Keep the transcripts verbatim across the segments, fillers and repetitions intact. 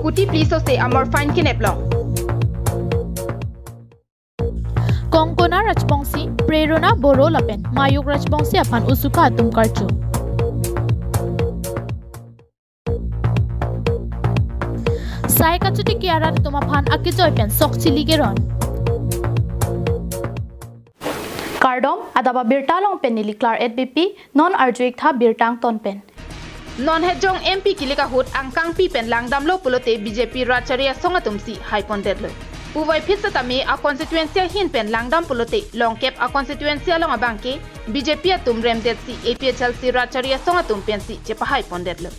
Kuti pli sose amorphain kenep long. Konkona Rajbongsi, Prerona Boro lapen Mayuk Rajbongsi aphan usuka atum karcho. Sai kachotiki arat atum aphan akejoi pen sok chili keron. Kardom, adap abirta along pen neli Klar et B P, non arju-ik tha birta angton pen. Non Hejong M P kilik ahut angkangpi pen langdamlo pulote B J P rat chari asong atum si haipondetlo. Puvoiphit setame a constituency ahin pen langdam pulote longkep a constituency along abangke B J P atum remdet si A P H L C rat chari asong atum pensi chepahaipondetlo.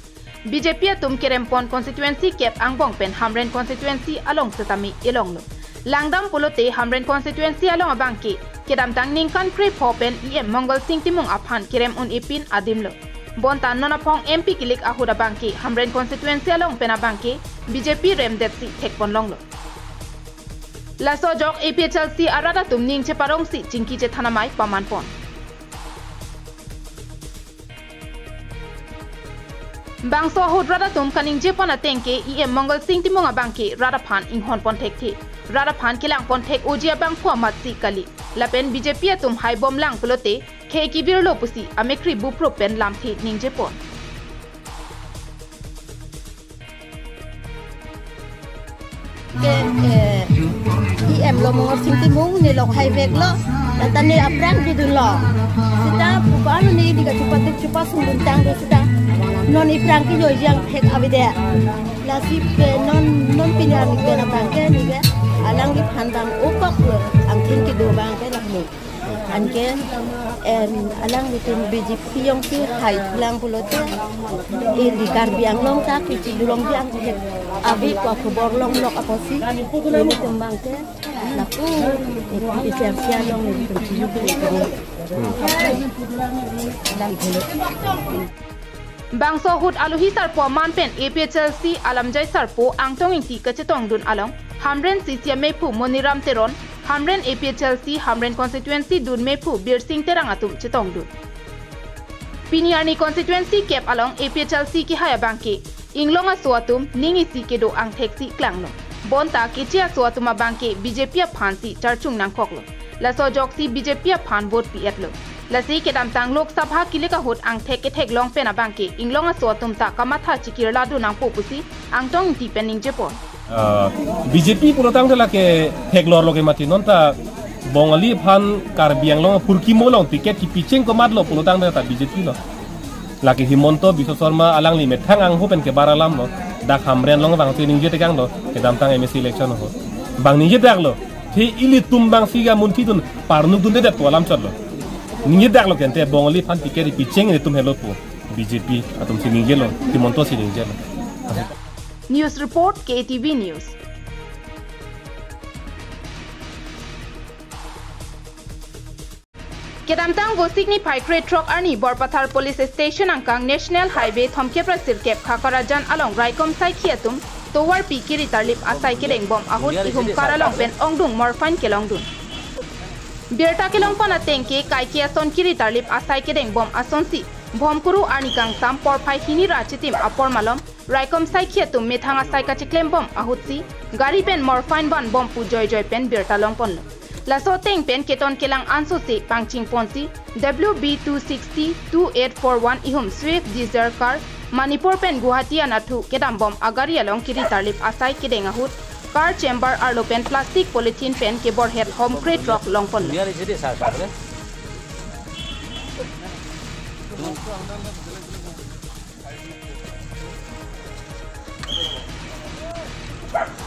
B J P atum kerempon constituency kep angbong pen Hamren constituency along setame elonglo. Langdam pulote Hamren constituency along abangke kedamtang ningkan krepho pen E M Mongal Sing Timung aphan kerem un-e pin adimlo. Bonta non aphong M P kilik ahut abangke Hamren constituency along pen abangke B J P remdet si thekponlonglo. Laso ajok A P H L C arat atum ning cheparongsi chingki chethan amei pamanpon. Bangso ahut rat atum kaningjepon atengke E M Mongal Sing Timung abangke rat aphan inghonpon thekthe. Rat aphan kelangpon thek-oji abangphu amatsi kali. Lapen B J P atum haibomlang pulote khei kevirlo pusi amekri buprup pen lamthe ningjepon. Ke, eh, E M lo Mongal Sing Timung ne lok haiveklo, lata ne aphrang dudunlo. Sita pupa lo ne di kachupatuk chupasung duntang do sita. Non iphrang kejoiji angthek avedet. Lasi ke non, non pini arni ke na bangke ne ke alangliphan bang okok lo angthin kedo bangke lahmu. Anke, em, alanglitum B J P jongsi haithulang pulote, eh, di Karbi Anglong ta kichi dulong di angke ave ko khobor longlok apotsi, nelitum bangke lapu, eh, A P H L C along nelitum chiyup. Bangso ahut alohi sarpo aman pen A P H L C alamjai sarpo Angtong Ingti kachetongdun along, Hamren C C amephu Moniram Teron, Hamren A P H L C Hamren constituency dun mephu Birsing Terang atum chetongdun. Pini arni constituency kep along A P H L C kehai abangke, inglong aso atum ning isi kedo angthek si klanglo. Bonta keche aso atum abangke B J P aphan si charchung nangkoklo. Laso ajoksi B J P aphan vote pi-etlo. Lasi kedamtang Lok Sabha kilik ahut angthek ketheklong pen abangke inglong aso atum ta kamatha chikirla dun nangpo pusi Angtong Ingti pen ningjepon. Ah, B J P pulotangte lake theklorlo ke mati, nonta Bongali aphan Karbi Anglong apurkimo along ticket kipicheng komatlo pulotangte ta B J P lo. Lake Himanta Biswa Sarma alangli methang angho pen kebar alamlo. Dak Hamren along vangsi ningje tekanglo kedamtang M A C election ahut. Bang ningje daklo. The ilitum bangsi ga munthi dun parnuk dundedet pu alam chotlo. Ningje daklo kente Bongali aphan ticket picheng ilitum helo pu B J P atum si ningjelo, Himanta si ningjelo. News report, K T V News. Kedamtang Vosik niphai krethrok arni Borpathar Police Station angkang National Highway thomkep ra sirkep Khakarajan along raikom saikhi atum tovar pi kiri tarlip asai kedengbom ahut ihum car along pen ongdung morphain kelongdun. Birta kelongpon atengke kaike ason kiri tarlip asai kedengbom asonsi Bhomkuru arni kangsam porphai hini ra chitim apor malom raikom saikhi atum methang asai kachiklembom ahutsi gari pen morphain vanbom pu joijoi pen birta longponlo. Laso ateng pen keton kelang ansose pangchingponsi W B two sixty two eight four one ihum Swift Dzire car Manipur pen Guwahati anathu kedambom agari along kiri tarlip asai kedeng ahut car chamber arlo pen plastic polythene pen keborhet hom krethrok longponlo.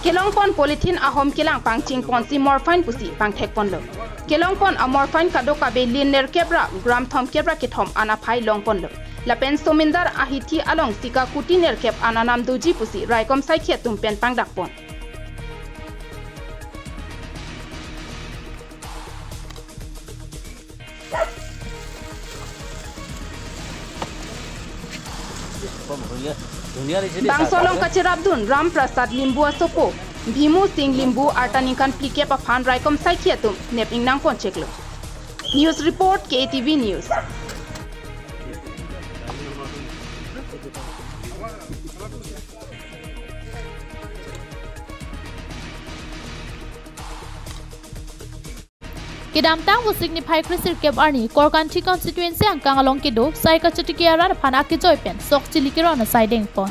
Kelongpon polythene ahom kelang pangchingponsi morphain pusi pangthekponlo. Kelongpon amorphain kadokave lin nerkep ra gram thomkep ra kethom an aphai longponlo. Lapen Somindar ahithi along sika kuti nerkep an anam doji pusi raikom saikhi atum pen pangdakpon. Bangso along kacherapdun Ram Prasad Limbu asopo Bhimu Singh Limbu arta ningkan phlikep aphan raikom saikhi atum nep ingnangpon cheklo. News report, K T V News. Kedamtang Vosik niphai kresirkep arni Korkanthi constituency angkang along kedo sai kachotiki arat aphan akejoi pen sok chili keron asai dengpon.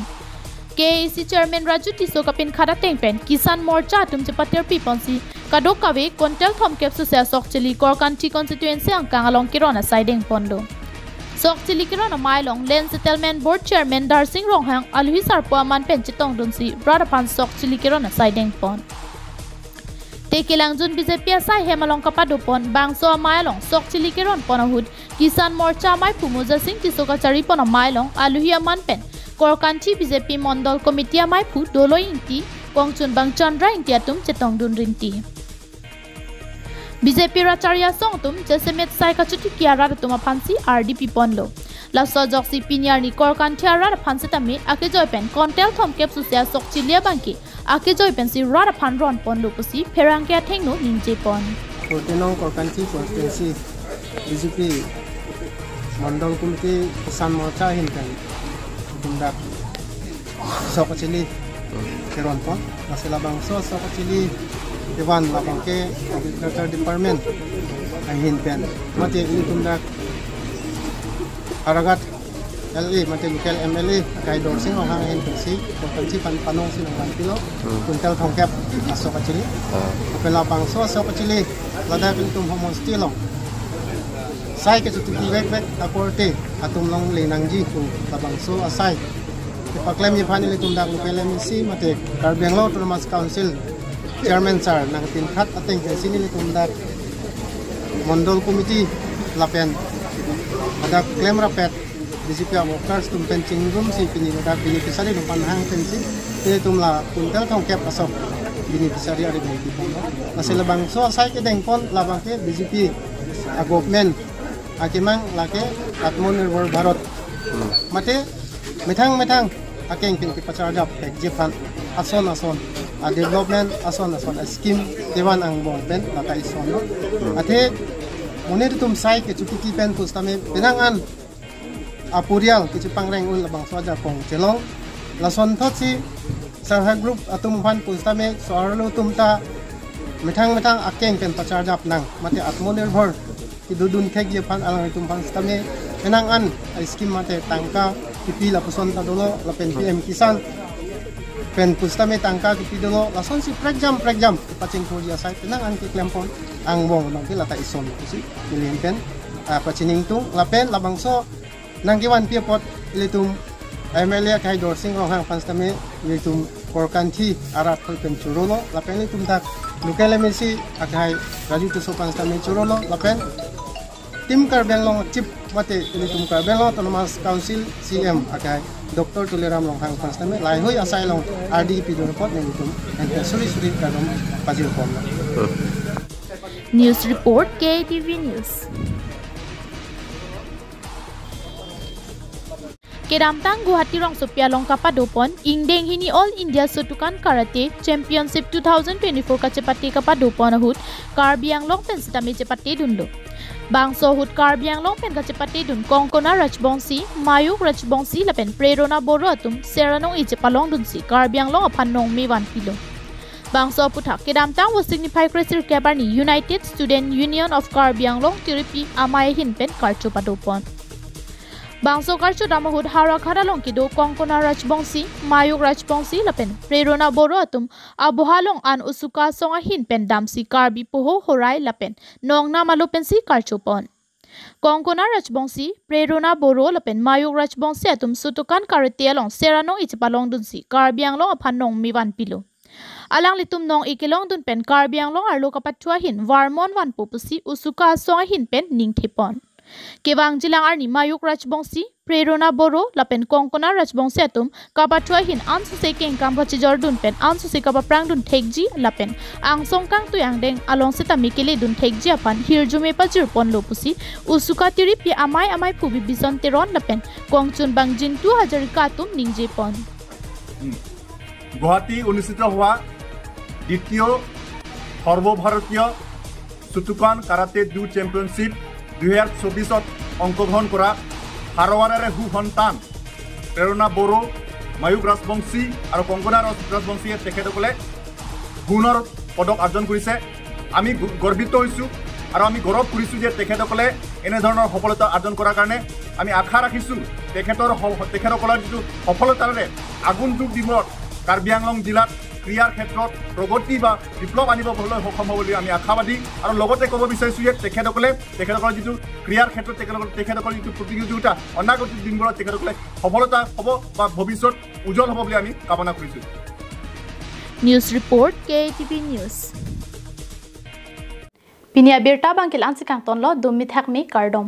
K A A C chairman Raju Tisso kapinkhat ateng pen Kisan Morcha atum chepatirpi ponsi kadokave quintal thomkep sose asok chili Korkanthi constituency angkang along keron asai dengponlo. Sok chili keron amei along Land Settlement Board chairman Darsing Ronghang aluhi sarpo aman pen chetongdunsi rat aphan sok chili keron asai dengpon. Te kelangjun B J P asai hem along kapadopon bangso amei along sok chili keronpon ahut Kisan Morcha ameiphu Moja Sing Tisso kacharipon amei along aluhi aman pen Korkanthi B J P Mondol Committee ameiphu Doloi Ingti, kongchunbang Chandra Ingti atum chetongdun rinti. B J P rat chari asong atum jasemet sai kachotiki arat atum aphansi ardi piponlo. Laso ajoksi pini arni Korkanthi arat aphan setame akejoi pen quintal thomkep sose asok chili abangke akejoi pensi rat aphan ronponlo pusi pherangke athengno ningjepon. Fourteen nong Korkanthi constituency B J P Mondol Committee Kisan Morcha ahin pen itum dak sok chili keronpon. Lasi labangso sok chili kevan labangke Agriculture Department ahin pen mate itum dak Howraghat L A mate local M L A akai Darsing Ronghang ahin pensi Korkanthi aphan panongsi nangvanpilo, hmm, quintal thomkep asok chili. Ah. Lapen labangso asok chili ladak itum homosti along sai kachotiki vekvek akorte atum longle nangji pu labangso asai kepaklemji aphan ilitum dak local M A C mate Karbi Anglong Autonomous Council chairman sir nangpinkhat ateng pensi ilitum dak Mondol Committee lapen dak klemrapet B J P workers atum pen chingrumsi pini ladak beneficiary atum aphan hang pensi ilitum la quintal thomkep asok beneficiary ari bangki pon. Lasi labangso asai kedengpon labangke B J P a government akemang lake Atmanirbhar Bharat. Hmm. Mate methang methang akeng pen kepacharjap thekji aphan ason ason a development ason ason a scheme kevan angbong pen lata isonlo. Hmm. Athe monit atum sai kachotiki pen pusitame penang an aporial kachipangreng un labangso ajakong chelong. Lasonthotsi self help group atum aphan pusitame so-arlo atum ta methang methang akeng pen pacharjap nang mate Atmanirbhar kedodun thekji aphan alanglitum aphan sitame penang an a scheme mate tangka kipi lapuson ta dolo lapen P M Kisan pen pusitame tangka kipi dolo lasonsi prekjam prekjam pachingthurji asai penang an keklempon angbong abangke lata ison pusi nelihin pen, ah, pachiningtung lapen labangso nangkevanpi apot ilitum M L A akai Darsing Ronghang aphan sitame ilitum Korkanthi arat hoi pen chorolo lapen ilitum dak local M A C akai Raju Tisso aphan sitame chorolo lapen Team Karbi Anglong Chief mate ilitum Karbi Anglong Autonomous Council C M akai Doctor Tuliram Ronghang aphan sitame laheihui asai along ardi pidun apot nelitum ente suri suri kardom pajirponlo. News report, K A T V News. Kedamtang Guwahati rongsopi along kapadopon ingdeng hini All India Shotokan Karate Championship two thousand twenty-four kachepate kapadopon ahut Karbi Anglong pen sitame chepatedunlo. Bangso ahut Karbi Anglong pen kachepatedun Konkona Rajbongsi, Mayuk Rajbongsi lapen Prerona Boro atum seranong-i chepalongdunsi Karbi Anglong aphan nongme vanpilo. Bangso aputhak kedamtang Vosik niphai kresirkep arni United Student Union of Karbi Anglong tiripi amei ahin pen karcho padopon. Bangso karchodam ahut Howraghat along kedo Konkona Rajbongsi, Mayuk Rajbongsi lapen Prerona Boro atum aboha along an usuka asong ahin pen damsi Karbi poho horai lapen nongnam alo pensi karchopon. Konkona Rajbongsi, Prerona Boro lapen Mayuk Rajbongsi atum Shotokan Karate along seranong-i chepalongdunsi Karbi Anglong aphan nongme vanpilo. Alanglitum nong-i kelongdun pen Karbi Anglong arlo kapathu ahin varmon vanpo pusi usuka asong ahin pen ningthepon. Kevangjilang arni Mayuk Rajbongsi, Prerona Boro lapen Konkona Rajbongsi atum kapathu ahin ansose kengkam kachijordun pen ansose kapaprangdun thekji lapen angsong kangtui angdeng along sitame keledun thekji aphan hirjume pajirponlo pusi usuka tiripi amei ameiphu Bibison Teron lapen kongchunbang Jintu Hazarika atum ningjepon. Guwahati অনুষ্ঠিত হোৱা দ্বিতীয় সৰ্বভাৰতীয় Shotokan karate do championship দুহেজাৰ চৌবিছত অংশগ্ৰহণ কৰা হাৰৱাৰাৰে সুসন্তান প্ৰেৰণা বড়ো, মায়ুক ৰাজবংশী আৰু কংকনা ৰাজ-, ৰাজবংশীয়ে তেখেতসকলে সোণৰ পদক অৰ্জন কৰিছে। আমি গ-, গৰ্বিত হৈছোঁ। আৰু আমি গৌৰৱ কৰিছোঁ যে তেখেতসকলে এনেধৰণৰ সফলতা অৰ্জন কৰাৰ কাৰণে। আমি আশা ৰাখিছোঁ তেখেতৰ স- তেখেতসকলৰ যিটো সফলতাৰে আগুন যুগ দিনত কাৰ্বি আংলং জিলাত ক্ৰীড়াৰ ক্ষেত্ৰত প্ৰগতি বা বিপ্লৱ আনিবলৈ সক্ষম হ'ব বুলি আমি আশাবাদী। আৰু লগতে ক'ব বিচাৰিছোঁ যে তেখেতসকলে তেখেতসকলৰ যিটো ক্ৰীড়াৰ ক্ষেত্ৰত তেখেতসকলৰ তেখেতসকলৰ যিটো প্ৰতিযোগিতা অনাগত দিনবোৰত তেখেতসকলে সফলতা হ'ব বা ভৱিষ্যত উজ্জ্বল হ'ব বুলি আমি কামনা কৰিছোঁ। News Report, K A T V News. Pini abirta abang ke la-ansi kangtonlo, dumi thakmi, kardom.